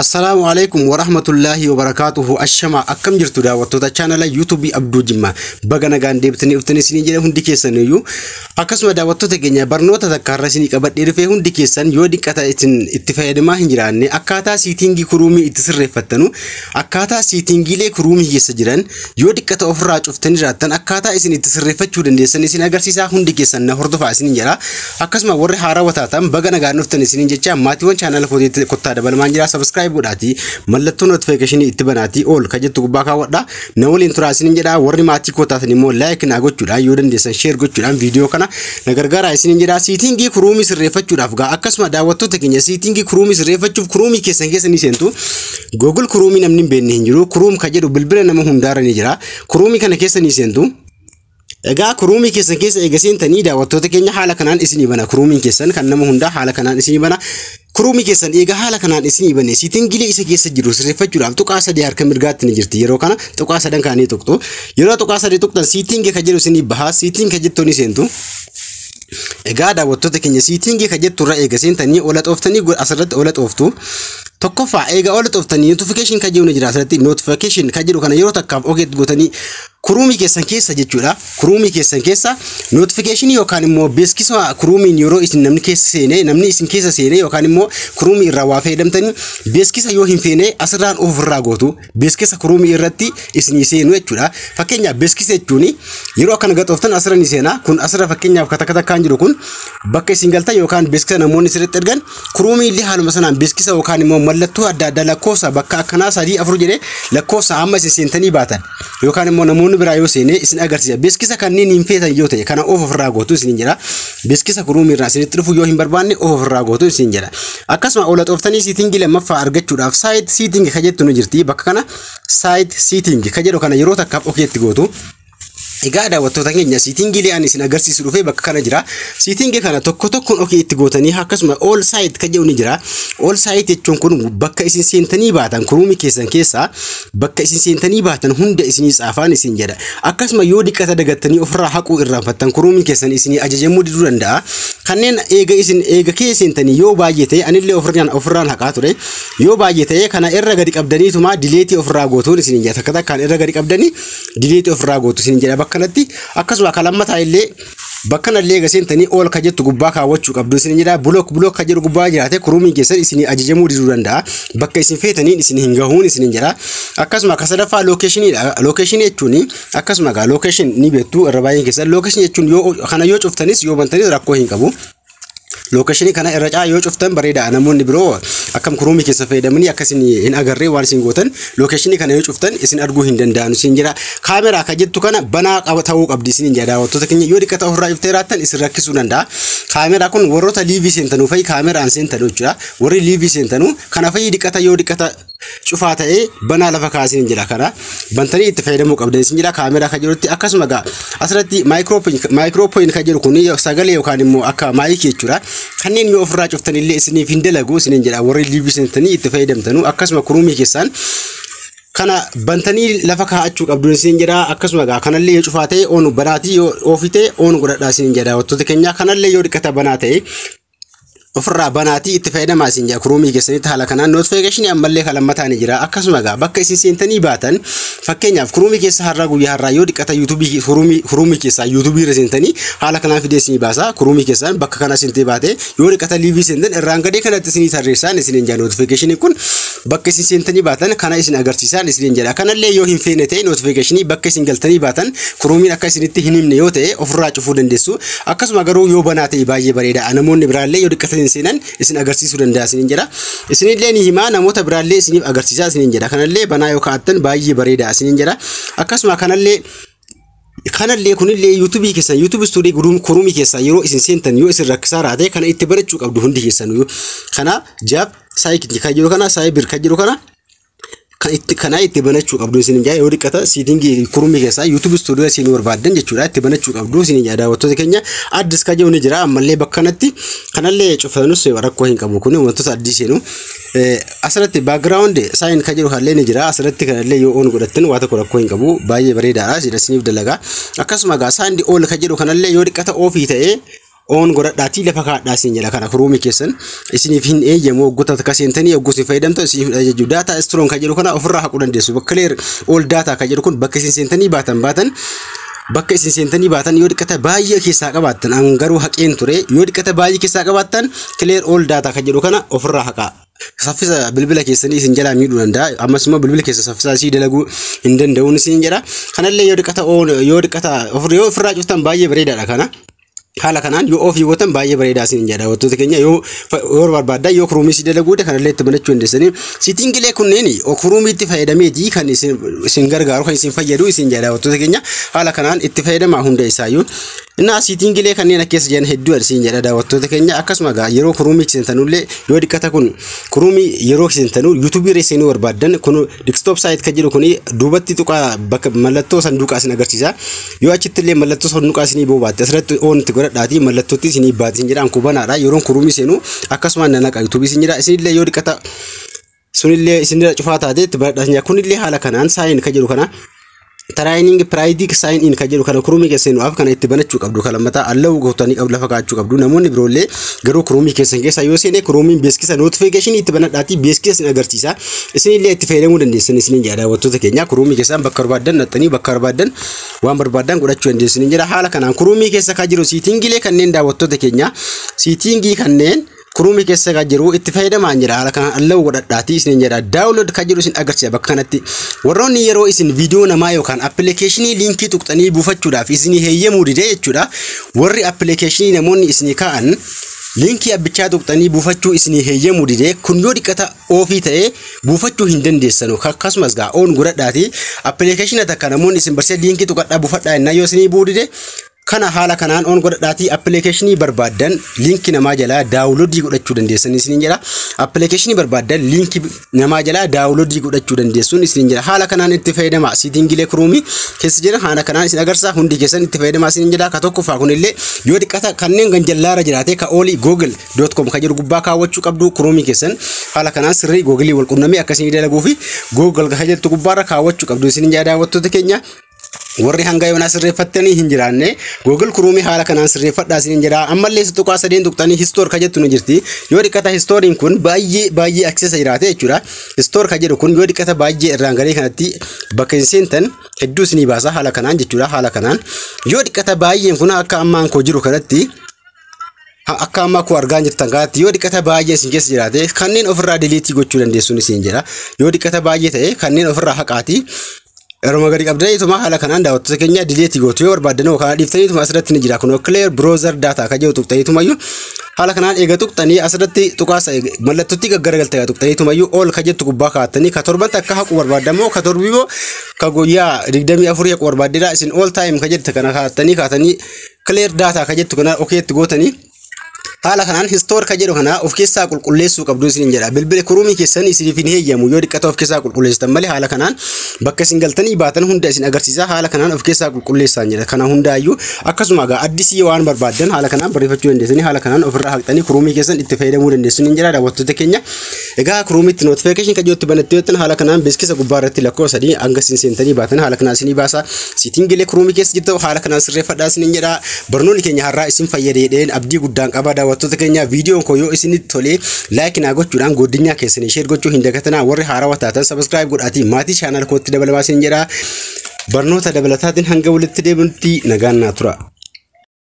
Assalaamu alaikum warahmatullaahi wabarakaatuhu. Ashama, akkam jirtu daawwattoota chaanala YouTube Abduu Jimmaa? Baga nagaan deebitanii dhuftanii isinii jedhe hundi keessan iyyuu. Akkasuma daawwattoota keenya, barnoota takka har'a isinii qabadhee dhufee, hundi keessan yoo diqqata isin itti fayyadamaa hin jiraanne, akkaataa setting Chrome itti sirreeffattanu, akkaataa settingiilee Chrome keessa jiran yoo diqqata ofirraa cuftanii jiraattan akkaataa isin itti sirreeffachuu dandeessan isin agarsiisaa. Hundi keessan na hordofaa isiniin jedha. Akkasuma warri haarawaa taatan baga nagaan dhuftan isiniin jecha, maatiiwwan chaanala kootiitti kottaa dabalamaan jira. Subscribe godhaatii mallattoo notification itti banaatii all ka jettu gubbaa kaawwadha, na waliin turaa isiniin jedha. Warri maatii koo taatan immoo like naa gochuudhaan, yoo dandeessan share gochuudhaan viidiyoo kana na gargaaraa isiniin jedha. Setting Chrome sirreeffachuudhaaf gaa, akkasuma daawwattoota keenya, setting Chrome sirreeffachuuf Chrome keessan keessa ni seentu. Google Chrome namni hin beekne hin jiru. Chrome ka jedhu bilbila nama hundaarra ni jira. Chrome kana keessa ni seentu. Egaa Chrome keessan keessa eega seentanii, daawwattoota keenya, haala kanaan isinii bana. Chromeiin keessan kan nama hundaa haala kanaan isinii bana. Chrome keessan eega haala kanaan isinii bane, settingiilee isa keessa jiru sirreeffachuudhaaf tuqaa sadii harka mirgaatti ni jirti. Yeroo kana tuqaa sadan kaanii tuqxu. Yeroo tuqaa sadii tuqxan setting ka jedhu isinii baha. Setting ka jettu ni seentu. Egaa daawwattoota keenya, setting ka jettu irra eega seentanii ola xooftanii asirratti ola xooftu. Tokkoffaa, eega ola xooftanii notification ka jedhu ni jira asirratti. Notification ka jedhu kana yeroo takkaaf okeet gootanii Chrome keessan keessa jechuudha. Chrome keessan keessa notification yookaan immoo beeksisa Chromeiin yeroo isin namni keessa seenee, namni isin keessa seenee yookaan immoo Chrome irraa waa fayyadamtanii beeksisa yoo hin feene asirraan ofirraa gootu, beeksisa Chrome irratti isinii seenu jechuudha. Fakkeenyaaf, beeksisa jechuun yeroo akkana gaxooftan asirra ni seena. Kun asirra fakkeenyaaf takka takkaan jiru kun bakka isin galtan yookaan beeksisa namoonni sirriitti ergan. Chrome illee haaluma sanaan beeksisa yookaan immoo mallattoo adda addaa lakkoofsa bakka akkanaa sadii afur jedhee lakkoofsa amma isin seentanii baatan yookaan immoo namoonni biraa yoo seene isin agarsiisa. Beeksisa kanneen hin feetan yoo ta'e kana off ofirraa gootu isin jedha. Beeksisa Chrome irraa isinitti dhufu yoo hin barbaanne off ofirraa gootu isin jedha. Akkasuma ola xooftanii setting lammaffaa argachuudhaaf site setting ka jettu ni jirti. Bakka kana site setting ka jedhu kana yeroo takkaaf okeetti gootu. Egaa daawwattoota keenya, settingiilee ani isin agarsiisu dhufee bakka kana jira. Setting kana tokko tokkoon okay itti gootanii, akkasuma all site kan jedhu ni jira. All site jechuun kun bakka isin seentanii baatan, Chrome keessan keessaa bakka isin seentanii baatan hunda isinii tsaafaan isin jedha. Akkasuma yoo diqqata dagattanii ofirraa haquu irraanfattan Chrome keessan isinii ajajamuu diduu danda'a. Kanneen eega isin eega kee seentanii yoo baay'ee ta'e, anillee ofirraan haqaa ture. Yoo baay'ee ta'e kana irra gadi qabdaniituma delete ofirraa gootuun isin jedha. Takka takkaan irra gadi qabdanii delete ofirraa gootu isin jedha bakka kanatti. Akkasuma kan lammataa illee bakka kanallee eega seentanii all ka jettu gubbaa kaawwachuu qabdu isin jedha. Block block ka jedhu gubbaa jiraate Chromeiin keessan isinii ajajamuu diduu danda'a. Bakka isin feetaniin isin hin gahuun isin jedha. Akkasuma ka sadaffaa locationiidha. Location jechuun akkasuma gaa location ni beektu irra baay'een keessan. Location jechuun yoo kana yoo cuftanis yoo bantanis rakkoo hin qabu. Location kana irra caa yoo cuftan bareeda. Namoonni biroo akkam Chrome keessa fayyadamanii akka isin hin agarree waan isin gootan location kana yoo cuftan isin arguu hin danda'an isin jira. Kaameraa ka jettu kana banaa qaba ta'uu qabdi isin jedha. Daawwattoota keenya, yoo dhiqata ofirraa cuftee raattan isin rakkisuu danda'a. Kaameraa kun warroota live seentanuu fa'i kaameraan seentanuu jechuudha. Warri live seentanuu kana fa'i dhiqata yoo dhiqata cufaa ta'ee banaa lafa kaasin jedha. Kana bantanii itti fayyadamuu qabdan isin jedha kaameraa kan jedhutti. Akkasuma gaa asirratti microphone kan jedhu kun sagalee yookaan immoo akka mic jechuudha. Kanneen yoo ofirraa cuftan illee isiniif hin dalagu isiniin jedha warri live seentanii itti fayyadamtanu. Akkasuma Chrome keessaan kana bantanii lafa kaa'achuu qabdu isin jedha. Akkasuma gaa kanallee yoo cufaa ta'e on banaatii, yoo off ta'e on godhadhaa isin jedha. Daawwattoota keenya, kanallee yoo dhiqata banaa ta'e ofirraa banaatii itti fayyadamaa isin jedha Chrome keessanitti haala kanaan. Notification ammallee kan lammataa ni jira. Akkasuma egaa bakka isin seentanii baatan, fakkeenyaaf Chrome keessa har'aa guyyaa har'aa yoo dhiqata YouTube Chrome keessaa YouTube irra seentanii haala kanaan fidee isinii baasa. Chrome keessaan bakka kana seentee baate yoo dhiqata live seentan irraan gadee kanatti isinii tarreessaan isiniin jedha. Notification kun bakka isin seentanii baatan kana isin agarsiisaan isiniin jedha. Kanallee yoo hin feene ta'e, notification bakka isin galtanii baatan Chromeiin akka isinitti hin himne yoo ta'e ofirraa cufuu dandeessu. Akkasuma garuu yoo banaa ta'e baay'ee bareeda. Namoonni biraallee yoo dhiqatan seenan isin agarsiisuu danda'a isiniin jedha. Isinillee ni himaa, namoota biraallee isiniif agarsiisaa isiniin jedha. Kanallee banaa yoo kaa'attan baay'ee bareeda isiniin jedha. Akkasuma kanallee kunillee YouTube keessan, YouTube Studio Chrome keessaa yeroo isin seentan yoo isin rakkisaa raate kana itti barachuu qabdu hundi keessan. Kana jaab saayikii kan jedhu kana, saayibir kan jedhu kana kan itti kana itti banachuu qabdu isin jaa. Yoo dhiqata setting Chrome keessaa YouTube Studio isin barbaaddan jechuudha, itti banachuu qabdu isin jaa. Daawwattoota keenya, ads kan jedhu ni jira ammallee bakka kanatti. Kanallee cufanus rakkoo hin qabu, kun wantoota addii seenu. Asirratti background sync kan jedhu kallee ni jira asirratti. Kanallee yoo on godhattan waa tokko rakkoo hin qabu, baay'ee bareedaadha jedha, isiniif dalagaa. Akkasuma gaa sound all kan jedhu kanallee yoo dhiqata off ta'ee On godhadhaatii lafa kaadhaa isin jedha. Kana Chrome keessan isiniif hin eeyyamu. Waggoota takka seentanii yogguu isin fayyadamtan isiniif jechuudha. Data stored kan jedhu kana ofirraa haquu dandeessu. Bakka clear all data kan jedhu kun bakka isin seentanii baatan, bakka isin seentanii baatan yoo dhiqata baay'ee keessaa qabaattan, an garuu haqeen ture, yoo dhiqata baay'ee keessaa qabaattan clear all data kan jedhu kana ofirraa haqaa. Saffisa bilbila keessanii isin jalaa miidhuu danda'a. Ammas immoo bilbila keessa saffisa isii dalaguu hin danda'uun isin jedha. Kanallee yoo dhiqata yoo dhiqata yoo ofirraa cuftan baay'ee bareedaadha kana. Haala kanaan yoo ofii gootan baay'ee bareedaa isin jedha. Daawwattoota keenya, yoo barbaaddan, yoo Chrome si dalaguudha, kanallee itti banachuu dandeessanii. Settingilee kunneen Chromeitti fayyadameeti kan isin gargaaru, kan isin fayyadu isin jedha. Daawwattoota keenya, haala kanaan itti fayyadamaa hunda isaayyuu. Innaa settingilee kanneen keessa jiran hedduu isin jedha, daawwattoota keenya. Akkasuma gaa yeroo Chrome seentanullee yoo dhiqata kun Chrome yeroo seentanuu YouTube irra seenuu barbaaddan, kun desktop site kan jedhu kun duubatti tuqaa, bakka mallattoo sanduuqaa isin agarsiisa. Yoo achitti illee mallattoo sanduuqaa isinii boobaatti, asirratti on itti godhadhaatii mallattootti isinii baati isin jedhaan. Kubanaadha yeroon Chrome seenu akkasuma nanaqa YouTube isin jedha. Isinillee yoo dhiqata sunillee isinirra cufaa taate itti baradhaa isin jedha. Kunillee haala kanaan sign kan jedhu kana, training periodic sign in kan jedhu kana, Chrome keessa seenuudhaaf kana itti banachuu qabdu. Kan lammataa allow gootanii qabdu, lafa kaa'achuu qabdu. Namoonni biroollee garuu Chrome keessan keessa yoo seene Chromeiin beeksisa notification itti banadhaatii beeksisa isin agarsiisa. Isinillee itti fayyadamuu dandeessan isinin jedha. Daawwattoota keenya, Chrome keessaan bakka barbaaddan naxxanii bakka barbaaddan waan barbaaddan godhachuu dandeessan jedha. Haala kanaan Chrome keessa kan jiru settingilee kanneen, daawwattoota keenya, settingii kanneen Chrome keessa kan jiru itti fayyadamaan jira. Haala kanaan allow godhadhaatii isin jedha. Download kan jiru isin agarsiisa bakka kanatti. Warroonni yeroo isin viidiyoo namaa yookaan appilikeeshinii liinkii tuqxanii buufachuudhaaf isinii heeyyamuu didee jechuudha. Warri appilikeeshinii namoonni isinii kaa'an liinkii abbichaa tuqxanii buufachuu isinii heeyyamuu didee, kun yoo dhiqata offii ta'ee buufachuu hin dandeessanu. Akkasumas gaa on godhadhaatii appilikeeshina takka namoonni isin barsiisa liinkii tuqadhaa buufadhaa innaa yoo isinii bu'uu dide, kana haala kanaan on godhadhaatii appilikeeshinii barbaaddan liinkii namaa jalaa downloadii godhachuu dandeessan isiniin jedha. Appilikeeshinii barbaaddan liinkii namaa jalaa downloadii godhachuu dandeessuun isiniin jedha. Haala kanaan itti fayyadama. Settingilee Chrome keessa jiran haala kanaan isin agarsiisa. Hundi keessan itti fayyadamaa isiniin jedha. Ka tokkoffaa kunillee yoo dhiqata kanneen ganjallaara jiraate, ka oolii google.com kan jedhu gubbaa kaawwachuu qabdu. Chrome keessan haala kanaan sirrii Google wal qunnamee akkasii dalaguu fi Google kan jettu gubbaarra kaawwachuu qabdu isiniin jedha. Daawwattoota keenya, warri hanga yoonaa sirreeffattanii hin jiraanne, Google Chrome haala kanaan sirreeffadhaa isiniin jedha. Ammallee tuqaa sadeen tuqxanii history ka jettu ni jirti. Yoo dhiqata historyn kun baay'ee baay'ee accessa jiraate jechuudha. History ka jedhu kun yoo dhiqata baay'ee irraan garee kanatti bakka hin seentan hedduu isinii baasa haala kanaan jechuudha. Haala kanaan yoo dhiqata baay'een kun akka ammaan koo jiru kanatti, akka ammaa koo argaa jirtan kanatti, yoo dhiqata baay'ee isin keessa jiraate kanneen ofirraa delete gochuu dandeessuun isin jedha. Yoo dhiqata baay'ee ta'e kanneen ofirraa haqaati. Yeroo gadi qabdaniituma haala kanaan, daawwattoota keenya, delete gootu. Yoo barbaaddan kana dhiiftaniituma asirratti ni jira. Kun clear browser data kan jedhu tuqxaniitumayyuu haala kanaan eega tuqxanii, asirratti tuqaasa mallattootti gaggaragaltee tuqxaniitumayyuu all ka jettu gubbaa kaa'attanii, ka torban takka haquu barbaaddamoo, ka torbii moo ka guyyaa 24 haquu barbaaddedha, isin all time ka jettu kana kaa'attanii kaatanii clear data ka jettu kana okayetti gootanii haala kanaan history ka jedhu kana of keessaa qulqulleessuu qabdu isiniin jedha. Bilbila Chrome keessan isiniif hin heeyyamu yoo dhiqata of keessaa qulqulleessitan malee. Haala kanaan bakka isin galtanii baatan hunda isin agarsiisa. Haala kanaan of keessaa qulqulleessaan jedha. Kana hundaayyuu akkasuma egaa addisii waan barbaaddan haala kanaan barreeffachuu dandeessanii, haala kanaan ofirraa haqxanii Chrome keessan itti fayyadamuu dandeessu niin jedha, daawwattoota keenya. Egaa Chromeitti notification kan jedhutti banattee yoo haala kanaan beeksisa gubbaa irratti lakkoofsa 3 hanga isin seentanii baatan haala kanaan isinii baasa. Settingilee Chrome keessa jirtu haala kanaan sirreeffadhaa isiniin jedha. Barnoonni keenya har'aa isin fayyadee abdii guddaan qaba, daawwattoota keenya. Viidiyoon koo yoo isinitti tolee like naa gochuudhaan godinyaa keessanii share gochuu hin dagatinaa. Warri haarawaa taatan subscribe godhaatii maatii channel kootti dabalamaa isin jedha. Barnoota dabalataatiin hanga walitti deebinutti nagaan naa tura.